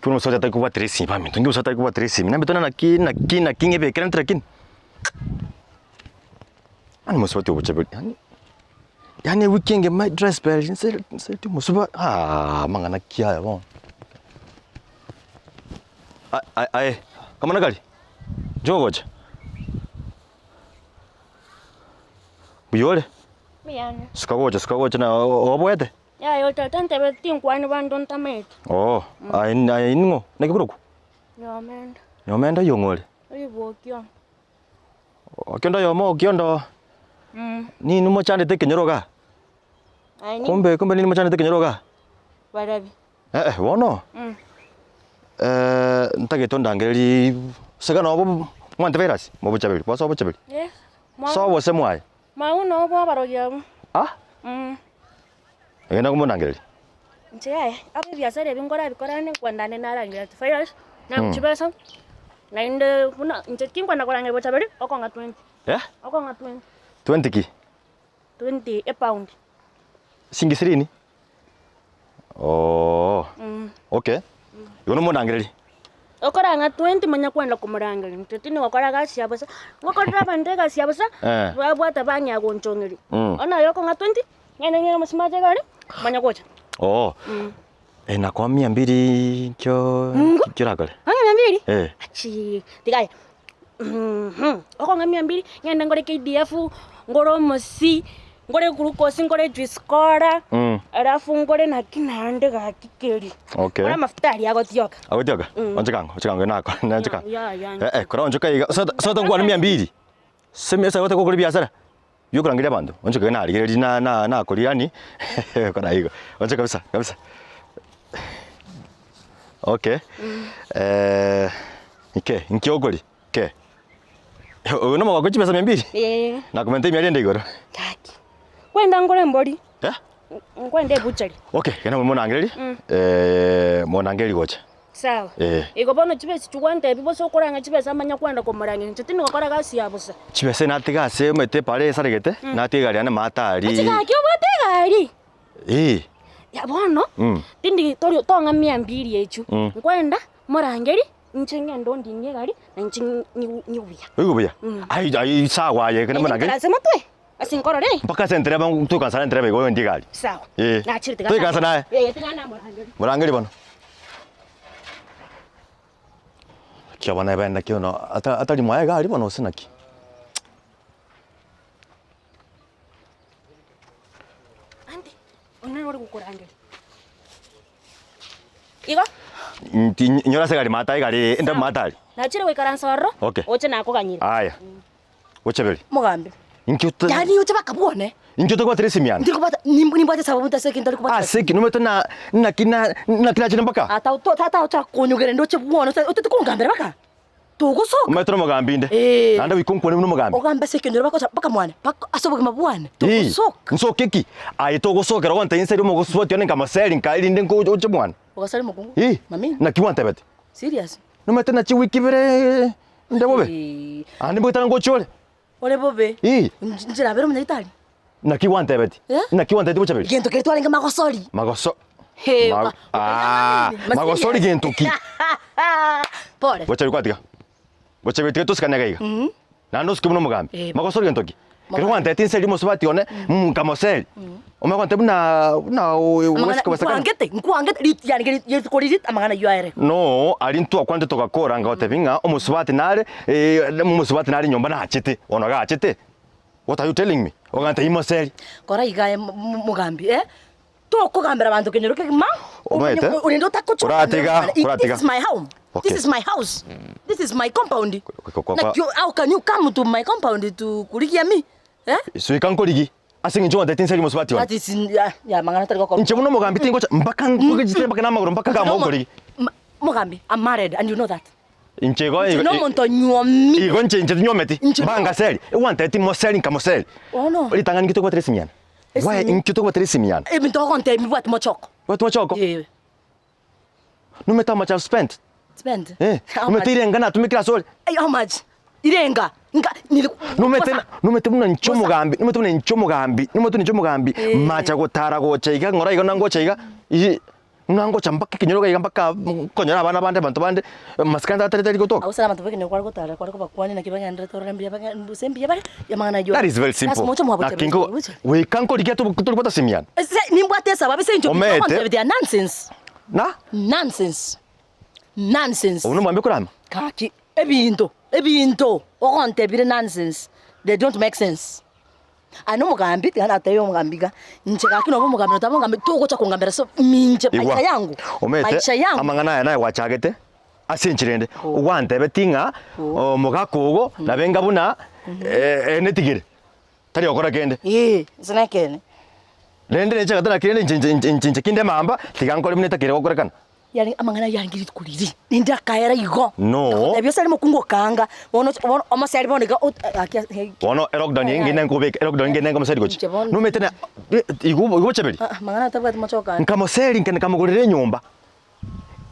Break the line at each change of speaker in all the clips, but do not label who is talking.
Bono omosacha atari kobwatera esimi baminto, inki omosacha atari kobwatera esimi? Nambete buna naki naki naki ng'ebekeranete lakini. Yaani omosubati ogocha yaani yaani ewiki engima dry spell nse nse omosuba aah amang'ana ki aya bono. Aye aye kamwana karia, nchwo ogocha. Mbuya ore?
Mbuya.
Suka gocha suka gocha na oboete?
Yaya tata ntebe tinkwani banto ntamaeti.
Oo, aye aye ning'o? Naki okorokwa?
Nyomenda.
Nyomenda oyio ng'o ore?
Oyo Okiondo.
Okiondo oyomo Okiondo ninwe mochandete ekenyoro igaa?
Aye ni
Kumbe kumbe ninwe mochandete ekenyoro igaa?
barabi.
Eh eh bono, ntagete ondangererie sega nobo mwante virus mobochaberi bosa obochaberi.
Eh, mwa
Sobo gose mwaye?
Mau nobo abarogi abwo.
Ah? Egenda komondangereria.
Inche yaya, aba ebiasara ebi nkorabikora nkwenda nde narangeria ati virus, naku chibesa, naende buna inche tinkwenda korangeria bochaberi, okong'a twenty.
Eh?
Okong'a twenty.
Twenty ki?
Twenty epaundi.
Shilingi ishirini? Ooh, okay. Igo nomondangererie.
Okorang'a twenty manya kwenda komorangeria, intwe tindi gokora egasi ya bosa, ngokorera abanto egasi ya bosa,
Eh.
babwata bang'ea gonchong'eria.
Mm.
Bono aye okong'a twenty, ng'ende ng'ire omosubati iga aria, manya gocha.
Oo. Eh, nakoa mia mbiri nkio
Mungu.
nkio orakore?
Ang'e mia mbiri?
Eh.
Achii, tiga aye, okong'a mia mbiri, ng'ende ngore KDF, ngore omosie, ngore glucose, ngore juice cola, alafu ngore naki naende gaki keri.
Okay.
Ngore amafuta aria agotioka.
Agotioka? Onchoka ango, onchoka ango nako, onchoka.
Ya, ya,
Eh, eh, kora onchoka iga, sote sote nkwane mia mbiri. Semi ase gote gokora ebiasara, biokorangeria abanto, onchoka iga narigereria na na nakoria yaani kora igo. Onchoka kabisa, kabisa. Okay, inke, inki okoria? Ke. Oyo nomogoko chibesa mia mbili?
Ee.
Nakomenta emia rende igoro.
Gaki. Kwenda ngore embori.
Eh?
Nkwenda ebuchari.
Okay, genda monangererie. Eh, monangererie gocha.
Sawa.
Eh.
Igo bono chibesa echio gwantebia bosa okorang'a chibesa manya kwenda komorang'ina inche tindi gokora gasi ya bosa.
Chibesa natiga ase omanyete epara esaregete, natiga egari yane maate aria.
Ache gaki obwate egari?
Eeh.
Ya bono, tindi tori tong'a mia mbili echio. Nkwenda morangerie. Inche ngende ondinie egari, na inche ng'igwe buya.
Oigwe buya? Ai ai sawa aye ekero
Naende
buna nge.
nkaranse motwe, ase nkorore.
Mpaka ase entereba toikaransa na entereba igo oyondie egari.
Sawa.
Eh.
Nachire tiga
Toikaransa naye.
Eh, tiga namorangerie.
Morangerie bono. Naki abana ebe naki bono ata atari mwaye egari bono gose naki?
Aunty, oyio nere ore gokorangeria. Igo.
Nti nyora ase egari maata egari ende maata aria.
Nachire goikaransa ororo,
Okay.
oche nakoganyire.
Aya. Ochaberi.
Mogambi.
Inki ota
Yaani oche bakabwone.
Inki otakobwatera esimi yane?
Ndirikobwata nimb nimbwate esababu ase ekento ntarikobwatera
Ase ki nomanyete na naki na naki nachire mpaka?
Ata to tata ocha konyogera ende oche bwone otete kongambera baka? Togosoka.
Omanyete nomogambi inde.
Ee.
Naende goika onkwane buna omogambi.
Ogambe ase ekenyoro bakocha mpaka mwane, mpaka ase obogima bwane,
Ee,
togosoka.
nsoke ki? Aye togosokera ogontebia inse ria omogosubati one nkamoseri nka erinde nko oche mwane.
Ogasari omokungu?
Ee,
Mami.
naki gwantebeti?
Serious?
Nomanyete nachi wiki ibere inde bobe?
Ee.
Ande mbwetana ngochia ore?
Ore bobe?
Ee.
Inche nabere omonyagitari?
Naki gwantebeti?
Eh?
Naki gwantebeti bochaberi?
Gento keria twarenge magosori.
Magoso.
Hee,
Ma-
oka-
Ah,
okanyang'aini.
magosori gento ki?
Pole.
Bochaberi kwatiga. Bochaberi tiga tosikane iga iga. Naende osike buna omogambi.
Eh.
Magosori gento ki? Kero gwantebeti inse eria omosubati one, nkamoseri. Omanye gontebia buna buna
Amang'ana
kobasakana.
nkwangete, nkwangete rit yani keri rituko riria amang'ana ayio aere.
No, aria ntwakwanete togakora ngagotebia ng'a omosubati nare omosubati nare nyomba nachete, bono gachete. What are you telling me? Ogantebia imoseri.
Kora iga aye mogambi eh, tokogambera abanto kenyoro kegima,
Omanyete?
orende otagocha
Koratiga, koratiga.
This is my home,
Okay.
this is my house, this is my compound.
Kwa- kwa-
Naki how can you come to my compound to kurigia me eh?
Soika nkorigi, ase eng'encho ogantebia tinseri mosubati one.
That is ya ya amang'ana tari gokorwa.
Inche buna omogambi tingocha mpaka nkogechitere mpaka namagoro mpaka kama okorigi.
Mogambi, I'm married and you know that.
Inche igo
Inche
igo
nomonto nyuomi.
igo inche inche tinywometi
Inche no-
mbangaseri egwantebeti moseri nkamoseri
Bono.
ritang'ani inki tokobwatera esimi yane Why
Esimi?
inki tokobwatera esimi yane
Ebinto ogontebia mbibwati mochoko.
Bwati mochoko
Eh.
nomanyete how much I've spent
Spent?
eh
How much?
nomanyete irenga natumekire ase ore
Ai, how much? Irenga? Nka nili
nomanyete
Bosa.
nomanyete buna inche
Bosa.
omogambi nomanyete buna inche omogambi nomanyete buna inche omogambi
Eh.
macha gotara gocha iga ng'ora iga na ngocha iga ii. Ng'a ngocha mpaka ekenyoro iga iga mpaka nkonyora abana bande abanto bande, amasikani tari tari gotoka.
Agwo ase abanto b'ekenyoro kware gotara kware kobakwania naki bagendererete orore mbuya bagen gose mbuya bare, amang'ana ayio
That is very simple.
Lasima oche mwagocha
Naki nko goika nkorigia tobo tori gotasimiana.
Ase nimbwate esababu ase eng'encho
Omete.
ogontebia they are nonsense.
Na?
Nonsense. Nonsense.
Obwo nomwambe korama?
Gaki ebinto ebinto ogontebire nonsense they don't make sense. Aye nomogambi, tiga natebie omogambi iga, inche gaki nobe omogambi notaba omogambi togocha kongambera ase minche
Igwa,
maisha yangu,
omanyete
maisha yangu.
amang'ana aya naye gwachagete ase enchera ende, ogwantebetie ng'a omogaka ogo nabe enga buna enetigere, tari gokora kende.
Ee, inche nekeene.
Rende nenchagete naki rende inche inche inche inche kinde mamba, tiga nkore buna etakeire gokorekana.
Yare amang'ana ayio arenge rituko riria, naende akaera igo.
No.
Akagotebia ase are mokungu okaanga, bono bono omoseri bono iga ot gaki ase
Bono elockdown eye ngende nkobeka, elockdown ngende nkomoseri gochia.
Inche bono-
Nomanyete na igo igo bochaberi.
Ah ah, mang'ana atabwati mochoko ande.
Nkamoseri nka nkamogorera enyomba,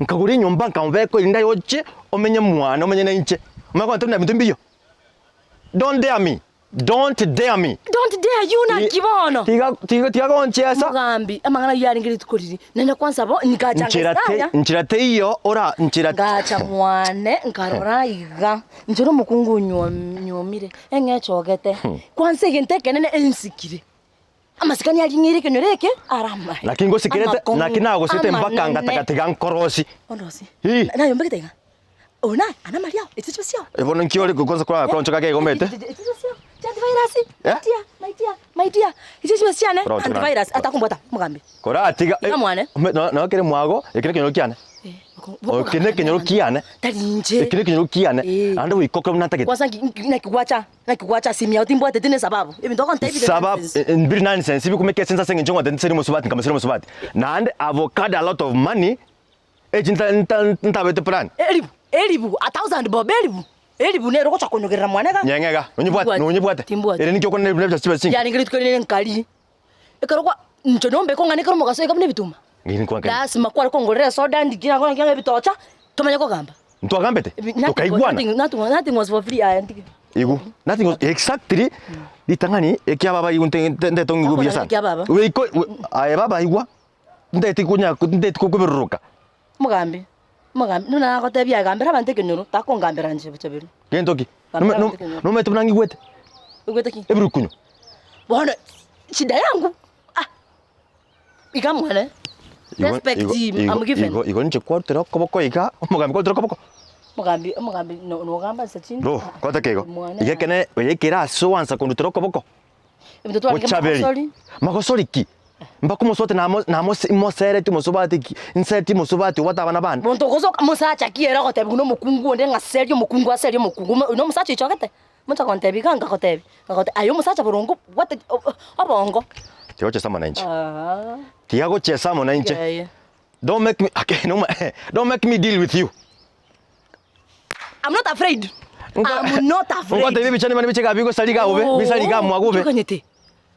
nkagora enyomba nkamobeka erinde aye oche omenye mwane omenye na inche. Omanye kontebia buna binto mbiyo? Don't dare me. Don't dare me.
Don't dare you naki bono.
Tiga tiga tiga gonchiesa.
Omogambi, amang'ana ayio arenge rituko riria, naende kwansa bo, nkacha
Nchera te
ngesaya.
nchera teiyo ora nchera
Ngacha mwane, nkarora iga, inche nomokungu onyuom nyuomire, eng'echogete, kwansa egento ekenene ensikire, amasikani aria ng'eire ekenyoro eke, are amaye,
Naki ngosekerete
amakong'u,
naki nagosete mpaka
amanene.
ngataka tiga nkorosie.
Ondosie?
Ii.
Naye ombegete iga? Oyo naye ana amaria ao, echi chibe chiao.
Bono nki ore kwanza kwa konchoka kega omete?
Echi chibe chiao, chi antivirus,
Eh?
my dear, my dear, my dear, echi chibe chiane,
Kora ochoka
antivirus, atakombwata, mogambi.
Koratiga
Iga mwane.
no kere mwago, eke nekenyoro kiane. Eke nekenyoro kiane.
Tari inche.
Eke nekenyoro kiane.
Eh.
Naende goika okore buna ntagete.
Kwanza nki naki gwacha, naki gwacha ase emiao timbwateti ne sababu, ebinto ogontebia bire
Sababu
nonsense.
mbiri nonsense bikumeka esense ase eng'encho ngontebia nseri mosubati nkamosera omosubati. Naende avocado a lot of money. Echi nta nta ntabete plan.
Elibu, elibu, a thousand bob, elibu, elibu nere ogocha konyogerera mwane iga.
Nyeng'e iga, nonyebwate,
Timbwati,
nonyebwate.
timbwati.
Ere ninki okwana ne chibe chinke.
Yarenge rituko rinde nkari, ekero kwa inche nombeke ong'ane ekero omogaso oika buna ebituma.
Ng'ai nkwankani.
Lasima kware kongorera esoda ndigie nako naki ebitocha, tomanye kogamba.
Ntwagambete,
Ebi- nothing-
tokaigwana.
nothing- nothing nothing was for free aya ntige.
Igu, nothing was, exactly, ritang'ani ekia baba igu nte nte ntete ong'igwe buya sana.
Ekia baba.
Goika we aye baba igwa. Ntaeti konya ntaeti koberuruka.
Omogambi, omogambi, buna nagotebia aye gambera abanto ekenyoro, takongambera inche bochaberi.
Gento ki?
Gambera
Nome-
abanto ekenyoro.
Nomanyete buna ng'igwete?
Oigwete ki?
Ebirukunyu.
Bono shida yangu, ah, iga mwane,
Igo-
respect
igo-
I'm
igo-
given.
igo- igo ninche kwarutera okoboko iga, omogambi kwarutera okoboko.
Omogambi, omogambi no- nogamba nse chinde.
Ro, kwata keigo.
Mwane
Iga ekene, oye ekere ase oansa kondutera okoboko.
Ebinto twarenge
Bochaberi.
magosori.
Magosori ki? Mpaka omosubati namo namo mosereti omosubati ki? Nsereti omosubati obwate abana bane.
Monto ogosoka mosacha ki ere ogotebia buna omokungu onde ng'a seria omokungu aserie omokungu omo oyo na omosacha oichogete? Monto agontebia iga nkagotebia, nkagotebia aye omosacha boronge obwate obongo.
Tiga gochesa amo nainche.
Aah.
Tiga gochesa amo nainche.
Yaya.
Don't make me okay no don't make me deal with you.
I'm not afraid. I'm not afraid.
Ngotebia ebichani bane biche iga bigosari iga obe, bisari iga mwago obe.
Nkioganyete.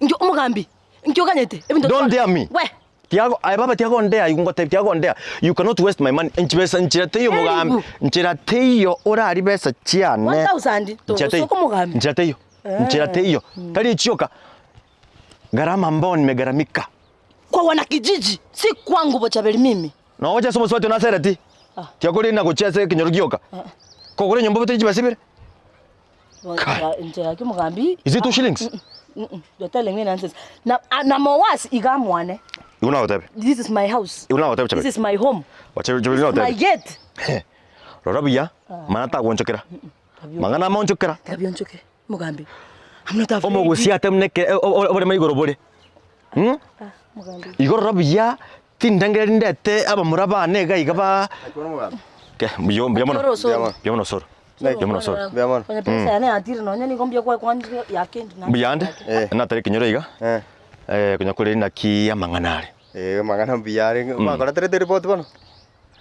Nkio omogambi. Nkioganyete. Ebinto
Don't dare me.
We.
Tiago, aye baba tiago ondea, igo ngotebia tiago ondea. You cannot waste my money. Nchibesa nchira teiyo mogambi.
Elibu.
Nchira teiyo orari besa chiane.
1000
Nchira teiyo.
togosoka omogambi.
Nchira teiyo. Nchira teiyo. Tari chioka. Gharama ambao nimegharamika.
Kwa wanakijiji, si kwangu Bochaberi mimi.
Nogocha ase omosubati one asereti, tiakori na gochia ase ekenyoro gioka. Kogora enyomba obote chibesa ibere. Kai.
Inche gaki omogambi.
Is it two shillings?
You're telling me nonsense. Na ah, na mowasi iga mwane.
Igo nagotebe.
This is my house.
Igo nagotebe
This
Chaberi.
is my home.
Chaberi Chaberi
My
nagotebe.
gate.
Rora buya, mana tagonchokera. Mang'ana amaonchokera.
Tabionchoke. Mogambi. I'm not afraid.
Omogusia ate buna eke oboremo igoro bore. Hmm?
Mogambi.
Igo rora buya, tindengereri ndete abamura bane iga iga ba Ke, mbuya mbuya mono.
Soro, soro.
Mbuya mono soro. Mbuya mono soro.
Mbuya mono.
Onye pesa yane yatire nonya nigo mbuya kwa kwandire yakende.
Mbuya ande,
Eh.
natare ekenyoro iga,
Eh.
eh, konya koreri naki amang'ana are.
Eh, amang'ana mbuya are. Bakoreterete eripoti bono?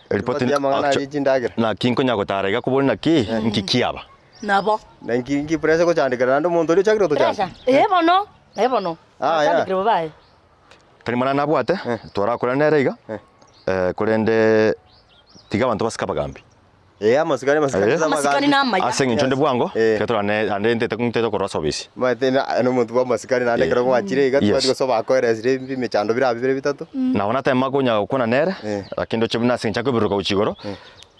Eripoti
Eripoti ya amang'ana
actu-
aria chindagera.
Naki nkonya gotara iga kobori naki, nki kiaba.
Nabo.
Na inki inki pressure gochandekera naende omonto oria ochakire gotochanda?
Pressure. Eh bono. Eh bono.
Ah, yeah.
Achandekire bobaye.
Tari mwana nabwate, twarakora nere iga,
Eh.
eh, korende tiga abanto basike abagambi.
Eh, amasikani amasikani
Eh.
ase
Amasikani
amagambi.
na amaya.
Ase eng'encho nde bwango,
Eh.
tiga torane ande ntete ntete korwa ase obisi.
Omanyete na nomonto bwa amasikani naende
Eh.
ekero gwachire iga
Yes.
tobati gose obakoeresire ebi emechando birabe bire bitato.
Nabo natema konya gokwana nere,
Eh.
lakini ndoche buna ase eng'encho akobiruruka gochia igoro,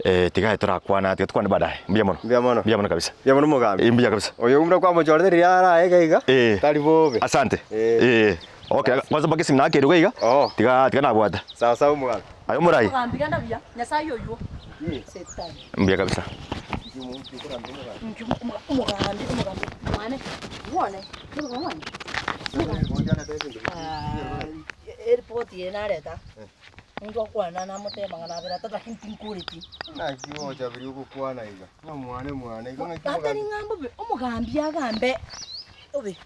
eh, tiga aye torakwana tiga tukwane baadaye. Mbuya mono.
Mbuya mono.
Mbuya mono kabisa.
Mbuya mono omogambi.
Eh, mbuya kabisa.
Oyo buna kwamochorete riria araye iga iga,
Eh.
tari bobe.
Asante.
Eh.
Eh. Okay, kwanza mpaka esimi nakerigwe iga,
Oo.
tiga tiga nabwata.
Sawa sawa omogambi.
Aye omorai.
Omogambi genda buya, Nyasaye oywo. Setani.
Mbuya kabisa.
Inki omogambi, omogambi, mwane, mwane, mwane. Eripoti eye nareta, omonto akwana namotebia amang'ana abere atato lakini tinkoreti.
Naki ogocha biria ogokwana iga, ng'a mwane mwane igo ng'aki
Tata
omogambi.
ring'ambo bobe, omogambi agambe, obe,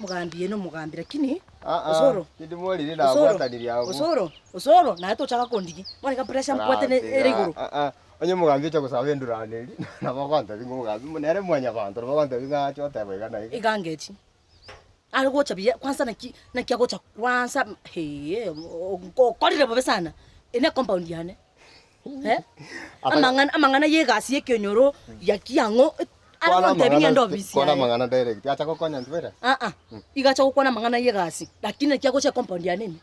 omogambi eye nomogambi lakini.
Ah, ah,
Osoro.
tindi moriri
Osoro,
nabwatanirie abwo.
Osoro, Osoro, naye tochaka kondigia. Bono iga pressure mbwate ne- ere igoro.
Ah, ah, onye omogambi ocha gosaba endurano eria, nabo agontebia ng'a omogambi nere mwanyabanto, nabo agontebia ng'a ache oteba iga na iga.
Iga ngechi. Are gocha buya, kwanza naki, naki agocha kwanza hee, okorire bobe sana. Eye ne compound yane. Eh, amang'ana amang'ana ya egasi ya ekenyoro, ya kiang'o, are
Kwana
gontebia ng'ende
amang'ana
ofisi
kwana
yaye.
amang'ana direct, acha gokonya intwe ere.
Aa, iga acha gokwana amang'ana ya egasi, lakini naki agocha ecompound yane ime.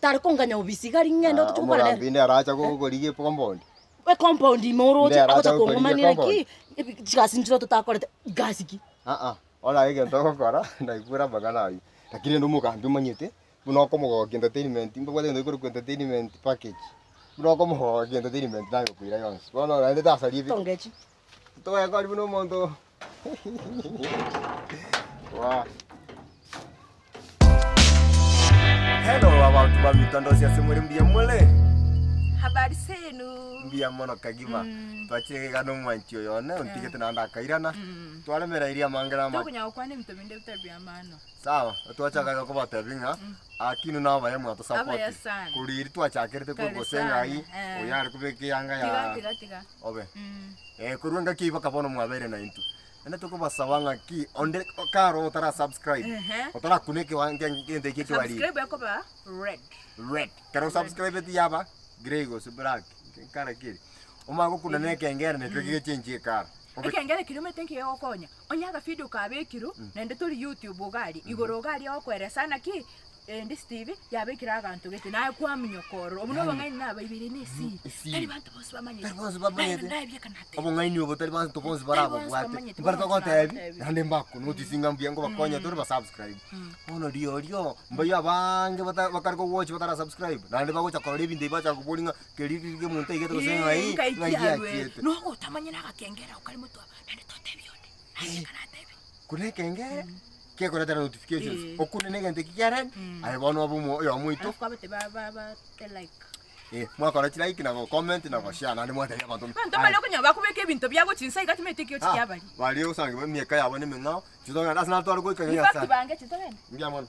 Tari konganya ofisi iga aria ng'ende toche gokwana nere.
Omogambi nere aracha gokorigia ecompound.
Ecompound ime oroche,
Nere aracha
agocha
gokorigia
kong'omania
ecompound.
naki, chigasi nchire totakorete, gasi ki?
Aa, ora egento ogokora, ndaigwera amang'ana aywo, lakini rende omogambi omanyete, buna okomogokia entertainment, mbabwate egento gekorokwa entertainment package, buna okomogokia entertainment nagokoira yonsi. Bono naende tasaria ebi.
Tongechi.
Toekori buna omonto waa. Hello abanto ba mitandosi ase more mbuya more?
Habari zenu.
Mbuya mono kagima. Twachire iga na omwanchi oyo one ontigete naende akairana. Twaremereirie amange na amake.
Tokonya gokwana ebinto binde bitari bia maana.
Sawa, twachaka iga kobatebia ng'a aki inwe nabaya mwatosapoti.
Abaya sana.
Korwa erio twachakerete
Kare
korwa gose
sana,
ng'ai,
eh.
oyo are kobeka eyanga
Tiga
ya
tiga tiga.
obe. Eh, korwa engaki eyio mpaka bono mwabeire naintwe. Naende tokobasaba ng'a ki, onde kare otara subscribe,
Ehe.
otarakuna ekewa egento ekio ekebariri.
Subscribe ekoba red.
Red. Ekero osubscribeti yaba grey gose black, ekara ki eri. Omanye gokuna na ekengere nakio gegechenchia ekara. Obe-
Ekengere keria omanyete nki kegokonya, onye agavideo kabekirwe, naende tori YouTube iga aria, igoro iga aria ogokoeresa naki, Endisi TV yabekire aganto gete naye kwaminyoka ororo. Obwo nobong'aini nabaibere ne esiri.
Esiri.
Tari banto bonsi bamanyete.
Tari bonsi bamanyete.
Naye naebieka nateba.
Obong'aini obo tari banto bonsi
Tari bonsi
barabobwate.
bamanyete,
Mbare
bonsi
togotebi,
bagotebi.
naende mbakonotice ng'a mbuya ngobakonya tore basubscribe. Bono riorio, mbaria abange bata bakare kowatch batara subscribe, naende bagocha korora ebinto ebi bacha koboria ng'a keri riria omonto aigete gose ng'ai,
Ngai
ng'ai
kiarwe.
giachiete.
Nogotamanya na agakengere ako kare motwe aba, naende totebi onde. Naye natebi.
Kuna ekengere, kekoretera notifications,
Eh.
okune na egento eki kiare, aye bono obe omo oyomo oito.
Alafu kwabete ba ba ba te like.
Eh, mwakora chilike na gocomment na goshare naende mwatebia abanto
Abanto mbare okonyora bakobeka ebinto biabo chinsa iga timanyeti ekio
Ah,
chiabari.
baria osange emiaka yabo nemeng'ao, chitogenda ase natware goika
In fact
Nyasae.
bange chitogende.
Mbuya mono.